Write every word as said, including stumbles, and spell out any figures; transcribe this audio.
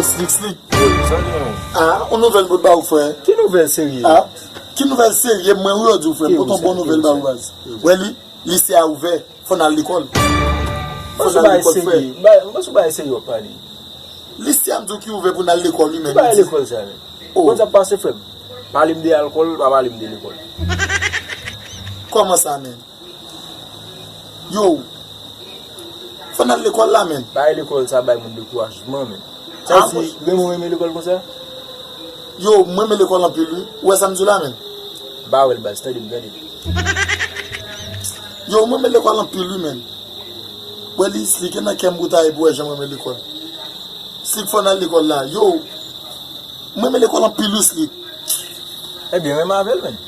Slik, slik. Ah, yon nouvèl m pot ba ou, frè. Ki nouvèl serye? Ah, ki nouvèl serye? Mwen wi yo di w, frè. M pot yon bon nouvèl ba ou, baz. Wè li, lise a ouvè. Fò n al lekòl. Fò n al lekòl, frè. Mwen sou bagay serye w ap pale. Lise a m di w ki ouvè pou n al lekòl, wi, men. Ki bagay lekòl sa, men? Ou konn sa k pase, frè m? Pale m de alkòl, pa pale m de lekòl. Kòman sa, men? Yo, fò n al lekòl la, men. Bagay lekòl sa bay moun dekourajman, men. Sa di, renmen w renmen lekòl konsa? Yo, mwen renmen lekòl anpil, wi. Ou wè sa m di w la, men? M pa wè l, baz, tande m, tande m. Yo, mwen renmen lekòl anpil, wi, men. Wè li, Slik, e nan kè m pou ta ye pou wè jan m renmen lekòl. Slik, fò n al lekòl la. Yo, mwen renmen lekòl anpil, wi, Slik. Ebyen, renmen avè l, men.